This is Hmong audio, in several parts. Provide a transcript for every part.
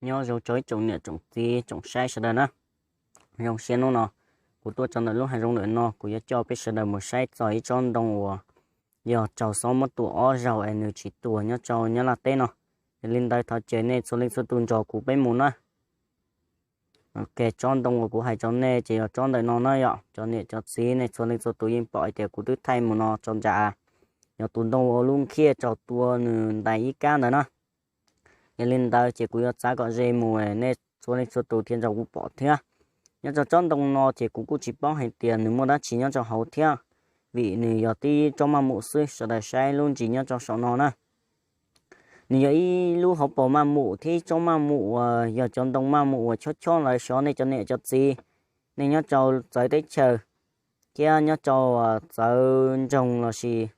Nyob zoo rau ib tsoom niam tsoom txiv tsoom saib sawv daws na. Zoo siab hnub no kuv tuaj txog ntawm lub hav zoov ntawm no, kuv yuav coj peb sawv daws mus saib txog ib tsob ntoo uas yog raug xob muab tua ob zaug es nws tsis tuag nyob rau Nyab Laj teb no. Yog li ntawd thov caw nej txhua leej txhua tus nrog kuv peb mus na. Ok, tsob ntoo uas kuv hais rau nej ces yog tsob ntawm no na yom. Cov niam cov txiv nej txhua leej txhua tus yeej pom hais tias kuv twb thaij mus no rau nram, yog tus ntoo ua lub khiaj raug tua nws ntais ib kab ntawd na. Yog li ntawd ces kuv yuav txav kom ze mus, nej txhua leej txhua tus thiaj nrog kuv pom thiab. Nyob rau tsob ntoo no ces kuv kuj tsis paub hais tias nws muaj dab tsi nyob rau hauv thiab, vim nws yog tib tsob maj mum xwb. Sawv daws saib lub ntsis nyob rau saum no na. Nws yog ib lub hauv paus maj mum thiab ib tsob maj mum uas yog cov ntoo maj mum uas chob chob ntawd xyov nej cov niam cov txiv, nej nyob rau txawv teb chaws thiab nyob rau txawv nroog lossis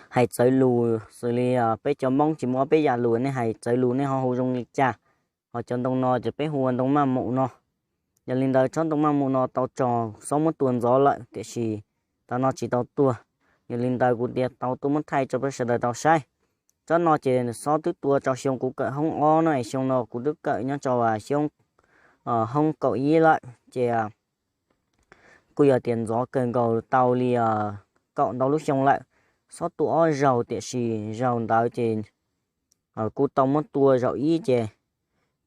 hais txawv lus xws li peb cov Hmoob tsis muaj ob peb yam lus, nej hais txawv lus nej ho hu zoo li cas. Ho cov ntoo no ces peb hu ua ntoo maj mum no. Yog li ntawd tsob ntoo maj mum no tau raug xob muab tua ntxov lawm tiam sis tam no tsis tau tuag. Yog li ntawd kuv thiaj tau tuaj muab thaij rau peb sawv daws tau saib. Tsob no ces xob twb tua rau xyoo kuv kawm hoob ob no es xyoo no kuv twb kawm nyob rau hoob kaum ib lawm ces kuj yog tias ntxov kawg nkaus tau li kaum ntau lub xyoo lawm. Xob tua ob zaug tiam sis zaug ntawd ces kuj tau muab tua zaum ib ces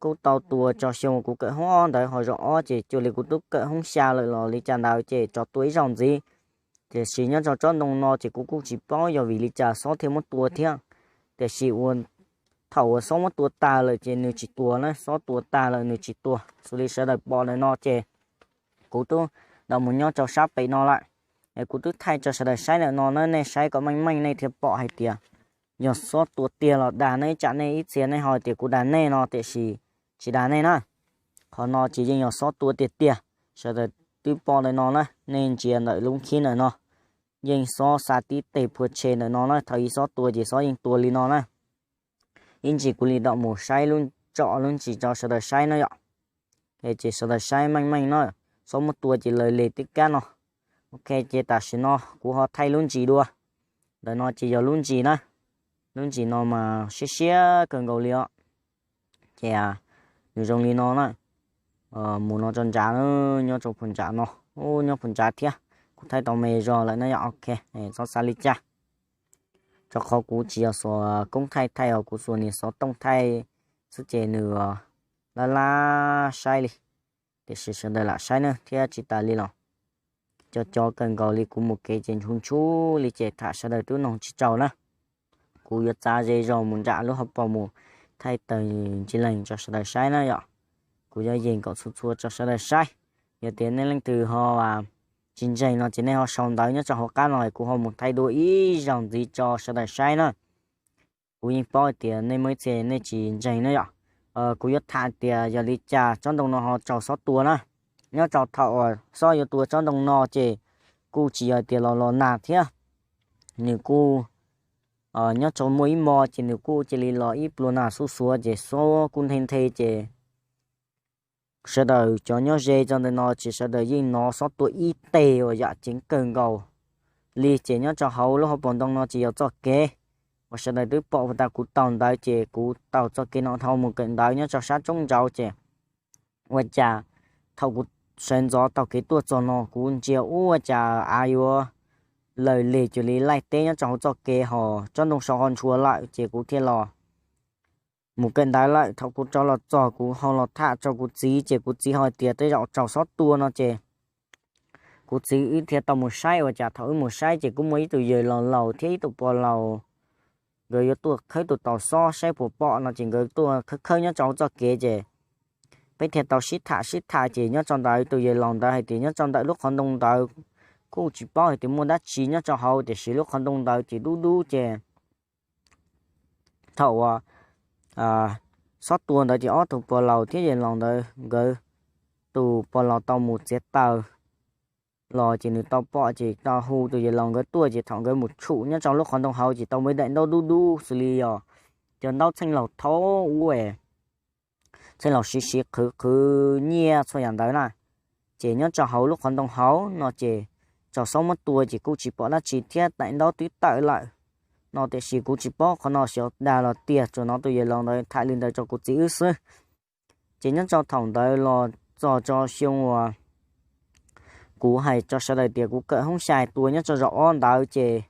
kuj tau tua rau xyoo kuv kawm hoob ob ntawd, ho zaum ob ces cuag li kuv twb kawm hoob xya lawm los li cas ntawd ces rov tua ib zaug ntxiv. Tiam sis nyob rau tsob ntoo no ces kuv kuj tsis paub yog vim li cas xob thiaj muab tua thiab. Tiam sis thaum uas xob muab tua tag lawm ces nws tsis tuag na, xob tua tag lawm nws tsis tuag. Xws li sawv daws pom ntawm no ces kuv twb ntawm mus nyob rau sab pem no lawm. Es kuv twb thaij rau sawv daws saib ntawm no na, nej saib kom meej meej nej thiaj pom hais tias yog xob tua tiag los dag na. Ib tsam nej ib txhia nej ho tias kuv dag nej no tiam sis tsis dag nej na. Qhov no ces yeej yog xob tua tiag tiag. Sawv daws twb pom ntawm no na, nej ntsia ntawm lub khib ntawm no, yeej xob xa tib teg phua tshe ntawm no na. Thaum ub xob tua ces xob yeej tua li no na. Ib ntsis kuv li ntawm mus saib lub tsom lub ntsis rau sawv daws saib na yom. Ces sawv daws saib meej meej na, xob muab tua ces laws leg tib kab no. Ok, ces tam sim no kuv ho thaij lub ntsis dua. Ntawm no ces yog lub ntsis na. Lub ntsis no mas siab siab kawg nkaus li os. Ces nws zoo li no na. Mus no rau nram, nyob rau puag nram no, nyob puag nram thiab. Kuv thaij tau me zog lawm na yom. Ok, txhob xav li cas. Rau qhov kuv tsis yog xuas koob thaij thaij os, kuv xuas niag xov tooj thaij xwb ces nws laj laj saib li. Tiam sis sawv daws lam saib na thiab tsis tas li los cov cov kawg nkaus li kuv mus kev ces ntshuv ntshuv li ces tham sawv daws twb noog tsis tsaug na. Kuv yuav txav ze zog mus nram lub hauv paus mus thaij tawm ntsis leeg rau sawv daws saib na yom. Kuv yuav yees kom txhua txhua rau sawv daws saib. Yog tias nej leej twg ho tsis ntseeg no ces nej ho sau ntawv nyob rau hauv qab no kuv ho mus thaij dua ib zaug ntxiv rau sawv daws saib na. Kuv yeej paub hais tias nej muaj ib txhia nej tsis ntseeg na yom. Kuv yuav tham tias yog li cas tsob ntoo no ho raug xob tua na. Nyob rau thaum uas xob yuav tua tsob ntoo no ces kuj tsis yog tias los los nag thiab. Nws kuj nyob rau muaj ib hmo ces nws kuj cia li los ib pluag nag xuj xuav ces xob kuj nthe nthe ces sawv daws cov nyob ze rau ntawm no ces sawv daws yeej hnov xob tua ib teg uas yam ceev kawg nkaus li. Ces nyob rau hauv lub hauv paus ntoo no ces yog txoj kev uas sawv daws twb pom puag ta kuv taug ntawd ces kuv taug txoj kev no dhau mus kawm ntawv nyob rau sab roob nraud ces ua cas thaum kuv sawv ntxov taug kev tuaj txog no kuv ntsia ua cas av yuav laws leg cuag li laij teb nyob rau hauv txoj kev ho tsob ntoo sau ho ntshua lawm ces kuv thiaj los mus kawm ntawv lawm. Thaum kuv rov los txog kuv ho los tham rau kuv txiv ces kuv txiv ho tias tej zaum raug xob tua no ces kuv txiv wb thiaj tau mus saib. Ua cas thaum wb mus saib ces kuj muaj ib tug yawg laus laus thiab ib tug pog laus, nkawd yuav tuaj khawb tus taus xob saib puas pom no ces nkawd tuaj khawb khawb nyob rau hauv txoj kev ces peb thiaj tau sib tham sib tham ces nyob rau ntawd tus yawg laus ntawd hais tias nyob rau ntawm lub qhov ntoo ntawd kuj tsis paub hais tias muaj dab tsi nyob rau hauv tiam sis lub qhov ntoo ntawd ces dub dub ces thaum uas xob tua ntawd ces ob tug pog laus thiab yawg laus ntawd nkawd, tus pog laus tau mus txiav taws los ces nws tau pom ces tau hu tus yawg laus nkawd tuaj ces thaum nkawd mus tshum nyob rau lub qhov ntoo hauv ces tau muaj daim ntaub dub dub xws li os cov ntaub txheej laus thaum ub, txheej laus siv siv qhwv qhwv nyiaj txhua yam ntawd na. Ces nyob rau hauv lub qhov ntoo hauv no ces raug xob muab tua ces kuj tsis pom dab tsi thiab daim ntaub twb tawm lawm. no tiam sis kuv tsis paub qhov no xyov dag los tiag, tsuas hnov tus yawg laus ntawd tham li ntawd rau kuv txiv wb xwb. Ces nyob rau thaum ntawd los txog rau xyoo uas kuv hais rau sawv daws tias kuv kawm hoob xya tua nyob rau zaum ob ntawd ces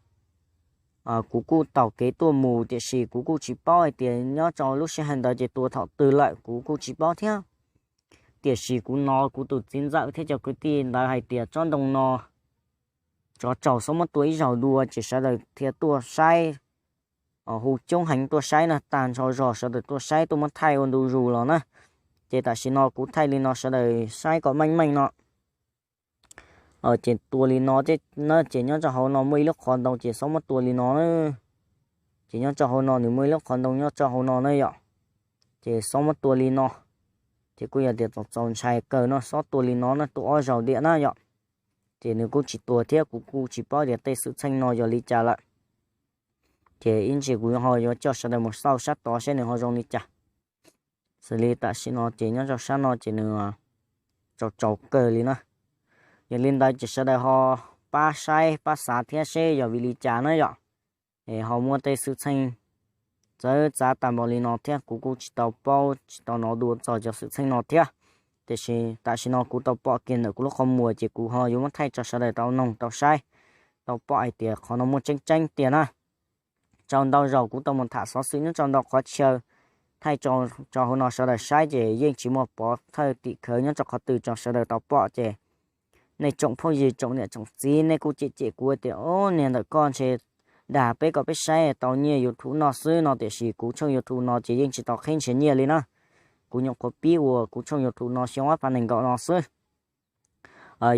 kuv kuj taug kev tuaj mus, tiam sis kuv kuj tsis paub hais tias nyob rau lub sij hawm ntawd ces tua thaum twg lawm kuv kuj tsis paub thiab. Tiam sis kuv hnov kuv tus txiv ntxawm thiab cov kwv tij ntawd hais tias tsob ntoo no tsov raug xob muab tua ib zaug dua ces sawv daws thiaj tuaj saib, hu coob heev tuaj saib na, tag nrho zog sawv daws tuaj saib tuaj muab thaij ua ntu zus los na. Ces tam sim no kuv thaij li no sawv daws saib kom meej meej no. Ces tua li no na, ces nyob rau hauv no muaj ib lub qhov ntoo ces xob muab tua li no na. Ces nyob rau hauv no nws muaj ib lub qhov ntoo nyob rau hauv no na yom. Ces xob muab tua li no, ces kuj yog tias txaus txaus ntshai kawg no, xob tua li no na, tua ob zaug tiam na yom. Ces nws kuj tsis tuag thiab kuv kuj tsis paub tias tej xwm txheej no yog li cas lawm. Ces ib ntsis kuv ho yuav coj sawv daws mus xauj sab tod seb nws ho zoo li cas. Xws li tam sim no ces nyob rau sab no ces nws tsaus tsaus kawg li na. Yog li ntawd ces sawv daws ho pab saib pab xav thiab seb yog vim li cas na yom. Es ho muaj tej xwm txheej txawv txav tag npaum li no thiab kuv kuj tsis tau paub tsis tau hnov dua txog cov xwm txheej no thiab. Tiam sis tam sim no kuv tau pom kiag ntawm kuv lub qhov muag ces kuv ho yuav muab thaij rau sawv daws tau noog tau saib, tau pom hais tias qhov no muaj tseeb tseeb tiag na. Tsaus ntau zaus kuv tau mus tham xov xwm nyob rau ntau qhov chaw, thaij rau hauv no sawv daws saib ces yeej tsis muaj pov thawj tim khawv nyob rau qhov twg rau sawv daws tau pom ces nej tsoom phooj ywg tsoom niam tsoom txiv nej kuj cem cem kuv tias, Ub, niag ntawm koj ntshe dag peb kom peb saib tau nyiaj YouTube noj xwb no, tiam sis kuv tshooj YouTube no ces yeej tsis tau qhib nrhiav nyiaj li na. Kuv nyuam qhuav pib ua kuv tshooj YouTube no xyoo ob phav nees nkaum no xwb.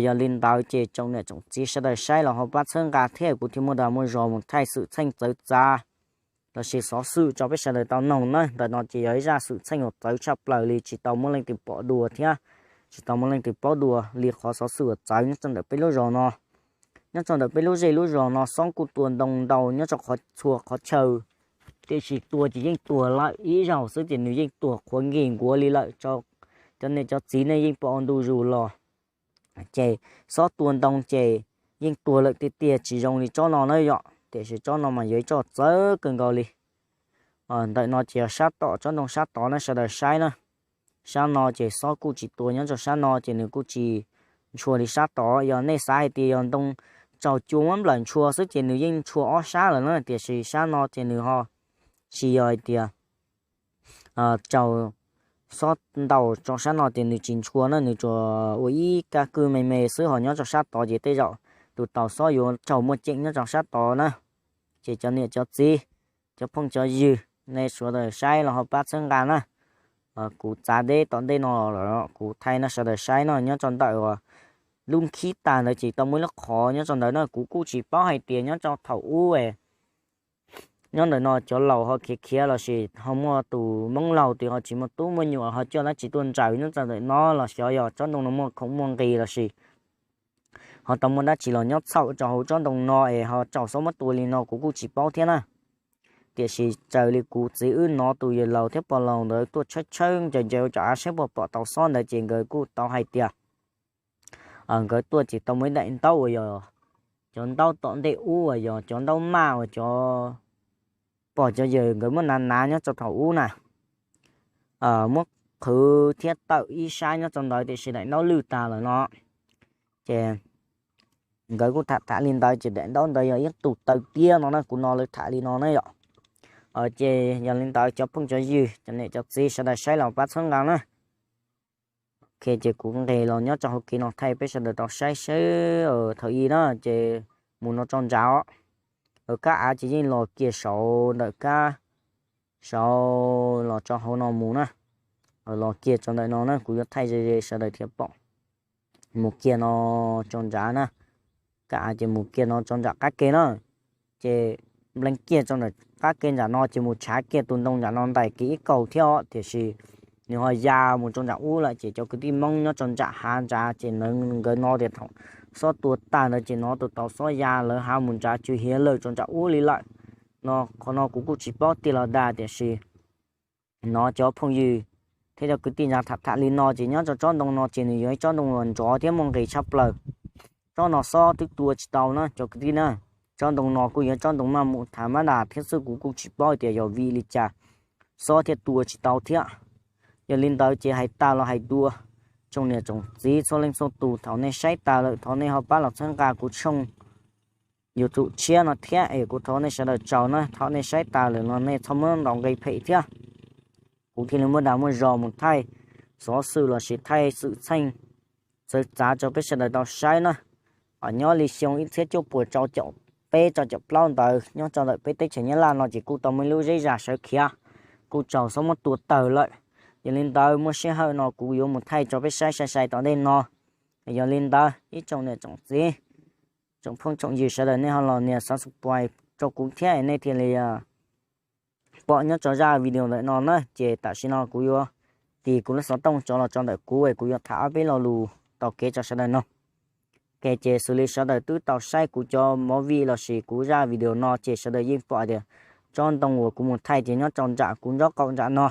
Yog li ntawd ces tsoom niam tsoom txiv sawv daws saib los ho pab txhawb nqa thiab kuv thiaj muaj dag muaj zog mus thaij xwm txheej txawv txav lossis xov xwm rau peb sawv daws tau noog na. Ntawm no ces yog ib zaj xwm txheej uas txawv tshaj plaws li, tsis tau muaj leej twg pom dua thiab tsis tau muaj leej twg paub dua li qhov xov xwm uas txawv nyob rau ntawm peb lub zos no. Nyob rau ntawm peb lub zej lub zos no xob kuj tua ntoo ntau nyob rau txhua qhov chaw, tiam sis tua ces yeej tuag lawm ib zaug xwb ces nws yeej tuag qhuav nkim nkuav li lawm. Cov niam cov txiv nej yeej pom ua ntu zus los ces xob tua ntoo ces yeej tuag lawm tiag tiag, tsis zoo li tsob no na yom. Tiam sis tsob no mas yog ib tsob txawv kawg nkaus li. Ntawm no ces yog sab tom tsob ntoo sab tod na, sawv daws saib na. Sab no ces xob kuj tsis tua nyob rau sab no ces nws kuj tsis ntshua li sab tod. Yog nej xav hais tias yog ntoo raug cua muab nplawm ntshua xwb ces nws yeej ntshua ob sab lawm na, tiam sis sab no ces nws ho tsis yog hais tias raug xob ntaus rau sab no ces nws tsis ntshua na, nws tsuas ua ib kab kwj me me xwb. Ho nyob rau sab tod ces tej zaum tus tau xob yuav raug muaj ceem nyob rau sab tod na. Ces cov niam cov txiv, cov phooj cov ywg, nej sawv daws saib los ho pab txhawb nqa na. Kuv txav deb tom ntej no lawm, kuv thaij no sawv daws saib no, nyob rau ntawm lub khib tag ntawd ces tau muaj ib lub qhov nyob rau ntawd na, kuv kuj tsis paub hais tias nyob rau thaum ub nyob ntawm no cov laus ho khiav khiav lossis ho muaj tus Hmoob laus twg ho tsis muaj tub muaj nyuam ho coj dab tsi tuaj ntsaws nyob rau ntawm no los xyov yog tsob ntoo no muaj khoom muaj nqis lossis ho tau muaj dab tsi los nyob txhaum rau hauv tsob ntoo no es ho raug xob muab tua li no kuv kuj tsis paub thiab na. Tiam sis raws li kuv txiv wb hnov tus yawg laus thiab pog laus ntawd tuaj tshawb tshawb ncaws ncaws ua cov av saib puas pom tau xob ntawd ces nkawd kuj tau hais tias nkawd tuaj ces tau muaj ib daim ntaub uas yog cov ntaub tom ntej ub uas yog cov ntaub maj uas cov pog cov yawg nkawd muab hnav hnav nyob rau thaum ub na, muab qhwv thiab tawm ib sab nyob rau ntawd tiam sis daim ntaub lwj tag lawm no. Ces nkawd kuj tham tham li ntawd ces daim ntaub ntawd yog ib tug taw tiab no na, kuv hnov lawv tham li no na yom. Ces yog li ntawd cov phooj cov ywg cov niam cov txiv sawv daws saib los pab txhawb nqa na. Ok, ces kuv nqis los nyob rau hauv kev no thaij peb sawv daws tau saib seb thaum ub na ces mus no rau nram os, kab av ces yeej los kiag saud ntawm kab, saud los rau hauv no mus na, los kiag rau ntawm no na, kuv yuav thaij ze ze sawv daws thiaj pom. Mus kiag no rau nram na, kab av ces mus kiag no rau nram qab ke na, ces nplees kiag rau nram qab ke nram no ces mus tshav kiag tus ntoo nram no ntais kiag ib kaug thiab os, tiam sis nws ho ya mus rau nram ub lawm ces cov kwv tij Hmoob nyob rau nram hav nrad ces nkawd no tias thaum xob tua tag ntawd ces no tus tau xob ya lawv hav mus nrad tsw hiav lawm rau nram ub li lawm. No qhov no kuv kuj tsis paub tiag los dag tiam sis hnov cov phooj ywg thiab cov kwv tij nrad tham tham li no ces nyob rau tsob ntoo no ces nws yog ib tsob ntoo uas nrov thiab muaj nqis tshaj plaws. Tsob no xob twb tua tsis tau na cov kwv tij na, Tsob ntoo no kuj yog tsob ntoo maj mus tham mab das thiab xwb, kuv kuj tsis paub tias yog vim li cas xob thiaj tua tsis tau thiab. Yog li ntawd ces hais tas los hais dua, tsoom niam tsoom txiv txhua leej txhua tus, thaum nej saib tas lawm thov nej ho pab los txhawb nqa kuv tshooj YouTube tshiab no thiab es kuv thov nej sawv daws tsaug na. Thaum nej saib tas lawm los nej txhob muab ntaus nqi phem thiab, kuv thiaj li muaj dag muaj zog mus thaij xov xwm lossis thaij xwm txheej txawv txav rau peb sawv daws tau saib na. Nyob li xyoo ib txhiab cuaj puas rau caum peb rau caum plaub ntawd nyob rau ntawm peb teb chaws Nyab Laj no ces kuj tau muaj ib lub zeb zas sawv khiav, kuj tsaus xob muab tua tawg lawm. Yog li ntawd muaj sij hawm no kuv yuav mus thaij rau peb saib sai sai tom ntej no. Yog li ntawd ib tsoom niam tsoom txiv, tsoom phooj tsoom ywg sawv daws nej ho los nias subscribe rau kuv thiab nej thiaj li pom nyob rau zaj video ntawm no na. Ces tam sim no kuv yuav tis kuv lub xov tooj tso los rau ntawm kuv es kuv yuav tham ob peb lo lus taug kev rau sawv daws no. Ok, ces xws li sawv daws twb tau saib kuv cov movie lossis kuv zaj video no ces sawv daws yeej pom tias tsob ntoo uas kuv mus thaij ces nyob rau nram kuv nraub qaum nram no.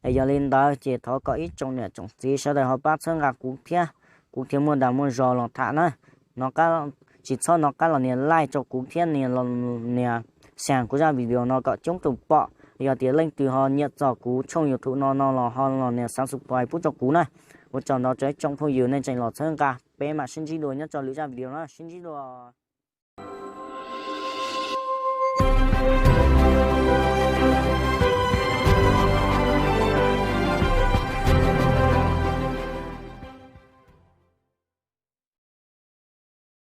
Es yog li ntawd ces thov kom ib tsoom niam tsoom txiv sawv daws ho pab txhawb nqa kuv thiab, kuv thiaj muaj dag muaj zog los tham na. Tsis txhob nov qab los nias like rau kuv thiab nias share kuv zaj video no kom coob tus pom. Yog tias leej twg ho nyiam txog kuv tshooj YouTube no no los ho los nias subscribe pub rau kuv na. Ua tsaug ntau rau ib tsoom phooj ywg nej tseem los txhawb nqa, peb mam sib ntsib dua nyob rau lwm zaj video na, sib ntsib dua.